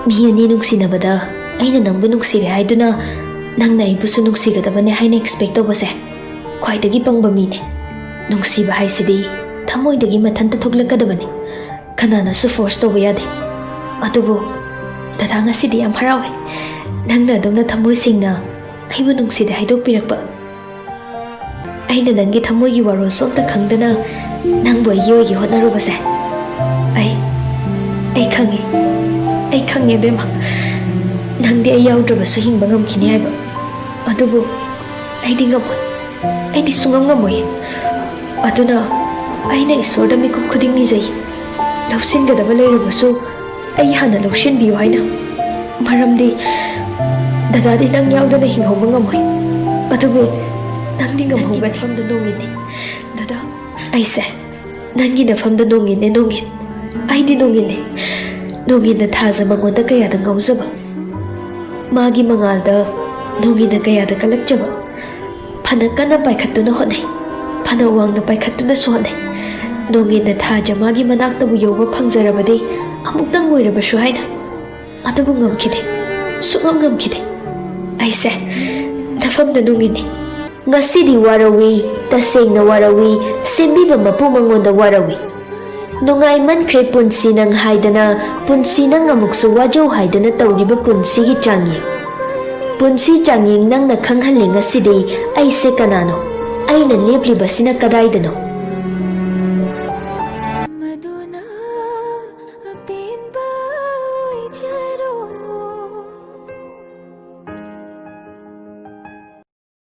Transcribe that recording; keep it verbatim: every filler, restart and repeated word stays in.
ꯃꯤ ꯑꯅꯤ ꯅꯨꯡꯁꯤꯅꯕꯗ ꯑꯩꯅ ꯅꯪꯕꯨ ꯅꯨꯡꯁꯤꯔꯦ ꯍꯥꯏꯗꯨꯅ ꯅꯪꯅ ꯑꯩꯕꯨꯁꯨ ꯅꯨꯡꯁꯤꯒꯗꯕꯅꯦ ꯍꯥꯏꯅ ꯑꯦꯛꯁꯄꯦꯛ ꯇꯧꯕꯁꯦ ꯈ꯭ꯋꯥꯏꯗꯒꯤ ꯄꯪꯕ ꯃꯤꯅꯦ꯫ ꯅꯨꯡꯁꯤꯕ ꯍꯥꯏꯁꯤꯗꯤ ꯊꯃꯣꯏꯗꯒꯤ ꯃꯊꯟꯇ ꯊꯣꯛꯂꯛꯀꯗꯕꯅꯤ꯫ ꯀꯅꯥꯅꯁꯨ ꯐꯣꯔꯁ ꯇꯧꯕ ꯌꯥꯗꯦ꯫ ꯑꯗꯨꯕꯨ ꯗꯗꯥ, ꯉꯁꯤꯗꯤ ꯌꯥꯝ ꯍꯔꯥꯎꯋꯦ, ꯅꯪꯅ ꯑꯗꯨꯝꯅ ꯊꯃꯣꯏ ꯁꯦꯡꯅ ꯑꯩꯕꯨ ꯅꯨꯡꯁꯤꯗꯦ ꯍꯥꯏꯗꯣꯛꯄꯤꯔꯛꯄ꯫ ꯑꯩꯅ ꯅꯪꯒꯤ ꯊꯃꯣꯏꯒꯤ ꯋꯥꯔꯣꯜꯁꯨ ꯑꯝꯇ ꯈꯪꯗꯅ ꯅꯪꯕꯨ ꯑꯩꯒꯤ ꯑꯣꯏꯒꯦ ꯍꯣꯠꯅꯔꯨꯕꯁꯦ꯫ ꯑꯩ ꯑꯩ ꯈꯪꯉꯦ꯫ ꯑꯩ ꯈꯪꯉꯦ ꯕꯦꯝꯃ, ꯅꯪꯗꯤ ꯑꯩ ꯌꯥꯎꯗ꯭ꯔꯕꯁꯨ ꯍꯤꯡꯕ ꯉꯝꯈꯤꯅꯤ ꯍꯥꯏꯕ꯫ ꯑꯗꯨꯕꯨ ꯑꯩꯗꯤ ꯉꯝꯃꯣꯏ꯫ ꯑꯩꯗꯤ ꯁꯨꯡꯉꯝ ꯉꯝꯃꯣꯏ꯫ ꯑꯗꯨꯅ ꯑꯩꯅ ꯏꯁꯣꯔꯗ ꯃꯤꯀꯨꯞ ꯈꯨꯗꯤꯡ ꯅꯤꯖꯩ, ꯂꯧꯁꯤꯟꯒꯗꯕ ꯂꯩꯔꯕꯁꯨ ꯑꯩ ꯍꯥꯟꯅ ꯂꯧꯁꯤꯟꯕꯤꯌꯨ ꯍꯥꯏꯅ꯫ ꯃꯔꯝꯗꯤ ꯗꯗꯥꯗꯤ ꯅꯪ ꯌꯥꯎꯗꯅ ꯍꯤꯡꯍꯧꯕ ꯉꯝꯃꯣꯏ꯫ ꯑꯗꯨꯕꯨ ꯅꯪꯗꯤ ꯉꯝꯍꯧꯒꯅꯤ꯫ ꯅꯪꯒꯤ ꯅꯐꯝꯗ ꯅꯣꯡꯏꯟꯅꯤ꯫ ꯗꯗꯥ, ꯑꯩꯁꯦ ꯅꯪꯒꯤ ꯅꯐꯝꯗ ꯅꯣꯡꯏꯟꯅꯦ, ꯅꯣꯡꯏꯟ꯫ ꯑꯩꯗꯤ ꯅꯣꯡꯏꯟꯅꯦ꯫ ꯅꯣꯡꯏꯟꯅ ꯊꯥꯖ ꯃꯉꯣꯟꯗ ꯀꯌꯥꯗ ꯉꯥꯎꯖꯕ, ꯃꯥꯒꯤ ꯃꯉꯥꯜꯗ ꯅꯣꯡꯏꯟꯅ ꯀꯌꯥꯗ ꯀꯜꯂꯛꯆꯕ꯫ ꯐꯅ ꯀꯟꯅ ꯄꯥꯏꯈꯠꯇꯨꯅ ꯍꯣꯠꯅꯩ, ꯐꯅ ꯋꯥꯡꯅ ꯄꯥꯏꯈꯠꯇꯨꯅꯁꯨ ꯍꯣꯠꯅꯩ꯫ ꯅꯣꯡꯏꯟꯅ ꯊꯥꯖ ꯃꯥꯒꯤ ꯃꯅꯥꯛꯇꯕꯨ ꯌꯧꯕ ꯐꯪꯖꯔꯕꯗꯤ ꯑꯃꯨꯛꯇꯪ ꯑꯣꯏꯔꯕꯁꯨ ꯍꯥꯏꯅ꯫ ꯑꯗꯨꯕꯨ ꯉꯝꯈꯤꯗꯦ, ꯁꯨꯛꯉꯝ ꯉꯝꯈꯤꯗꯦ꯫ ꯑꯩꯁꯦ ꯅꯐꯝꯗ ꯅꯣꯡꯏꯟꯅꯤ꯫ ꯉꯁꯤꯗꯤ ꯋꯥꯔꯧꯏ, ꯇꯁꯦꯡꯅ ꯋꯥꯔꯧꯏ, ꯁꯦꯝꯕꯤꯕ ꯃꯄꯨ ꯃꯉꯣꯟꯗ ꯋꯥꯔꯧꯏ꯫ ꯅꯨꯡꯉꯥꯏꯃꯟꯈ꯭ꯔꯦ ꯄꯨꯟꯁꯤ ꯅꯪ ꯍꯥꯏꯗꯅ, ꯄꯨꯟꯁꯤ ꯅꯪ ꯑꯃꯨꯛꯁꯨ ꯋꯥꯖꯧ ꯍꯥꯏꯗꯅ ꯇꯧꯔꯤꯕ ꯄꯨꯟꯁꯤꯒꯤ ꯆꯥꯡꯌꯦꯡ꯫ ꯄꯨꯟꯁꯤ ꯆꯥꯡꯌꯦꯡ ꯅꯪꯅ ꯈꯪꯍꯜꯂꯦ ꯉꯁꯤꯗꯤ ꯑꯩꯁꯦ ꯀꯅꯥꯅꯣ, ꯑꯩꯅ ꯂꯦꯞꯂꯤꯕꯁꯤꯅ ꯀꯗꯥꯏꯗꯅꯣ꯫